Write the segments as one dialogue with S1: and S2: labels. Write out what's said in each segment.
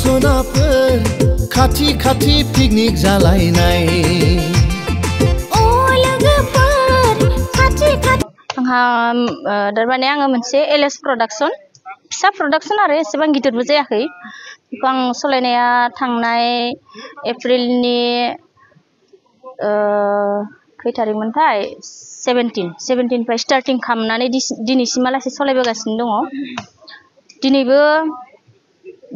S1: सनाफोर खाथि खाथि पिकनिक जालायनाय
S2: आंहा दारमाने आङो मोनसे एलएस प्रडाक्शन फिसा प्रडाक्शन आरो एसेबां गिदिरबो जायाखै बेखौ आं सलायनाया थांनाय एप्रिलनि खै तारिखमोनथाय 17 निफ्राय स्टार्टिं खालामनानै दिनैसिमहालागै सलायबोगासिनो दङ। दिनैबो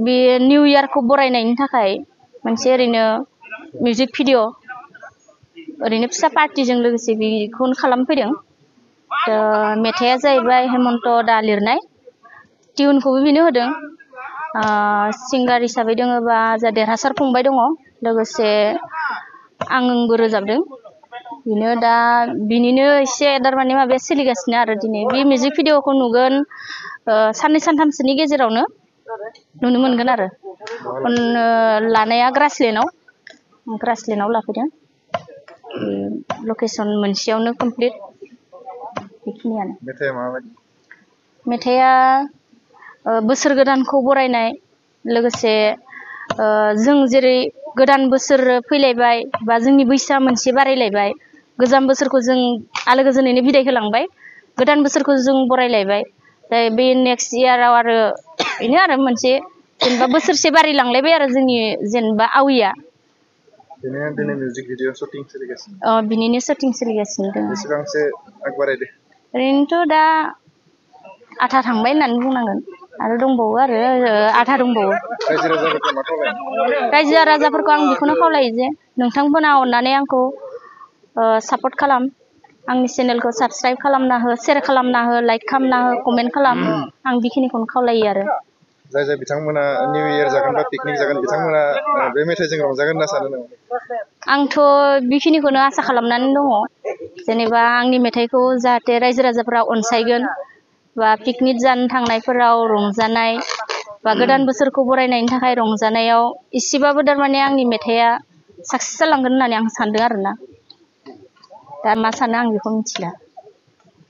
S2: बे निउ इयारखौ बरायनायनि थाखाय मोनसे ओरैनो मिउजिक भिडिअ ओरैनो फिसा पार्टिजों लोगोसे बेखौनो खालामफैदों। मेथाइया जाहैबाय हेमन्त दा लिरनाय, टिउनखौबो बेनो होदों। सिंगार हिसाबै दङबा जा देरहासार फंबाय दङ, लोगोसे आंबो रोजाबदों। बेनो दा बिनिनो एसे दारमाने माबाया सोलिगासिनो आरो दिनै बे मिउजिक भिडिअखौ नुगोन साननै सानथामसोनि गेजेरावनो नुनो मोनगोन आरो लानाया ग्रासलेण्डआव लाफैदों। लकेसन मोनसेयावनो कमप्लिट बेखिनियानो। मेथाइया बोसोर गोदानखौ बरायनाय, लोगोसे जों जेरै गोदान बोसोर फैलायबाय बा जोंनि बैसोआ मोनसे बारायलायबाय, गोजाम बोसोरखौ जों आलो गोजोनैनो बिदाय होलांबाय, गोदान बोसोरखौ जों बरायलायबाय। दा बे नेक्स्ट इयाराव आरो बेनो आरो मोनसे जेनेबा बोसोरसे बारायलांलायबाय आरो जोंनि जेनेबा आविया।
S3: दिनै मिउजिक भिडिअ शुटिं सोलिगासिनो।
S2: बिनिनो शुटिं सोलिगासिनो दङ।
S3: बेसेबांसो आगबारायदो?
S2: ओरैनोथ' दा आधा थांबाय होननानै बुंनांगोन, आरो दंबावो आरो आधा दंबावो। रायजो राजाफोरखौ आं बेखौनो खावलायो जे नोंथांमोना अननानै आंखौ सापर्ट खालाम, आंनि चेनेलखौ साबस्क्राइब खालामना हो, शेयार खालामना हो, लाइक खालामना हो, कमेन्ट खालाम, आं बेखिनिखौनो खावलायो आरो।
S3: जाय बिथांमोना निउ इयार जागोन बा पिकनिक जागोन बिथांमोना बे मेथाइजों रंजागोन होनना सानो नामा?
S2: आंथ' बेखिनिखौनो आसा खालामनानै दङ, जेनेबा आंनि मेथाइखौ जाहाथे रायजो राजाफोरा अनसायगोन, बा पिकनिक जानो थांनायफोराव रंजानाय बा गोदान बोसोरखौ बरायनायनि थाखाय रंजानायाव एसेबाबो थारमाने आंनि मेथाइया साक्सेस जालांगोन होननानै आं सानदों आरोना। दा मा सानो आं बेखौ मिथिला।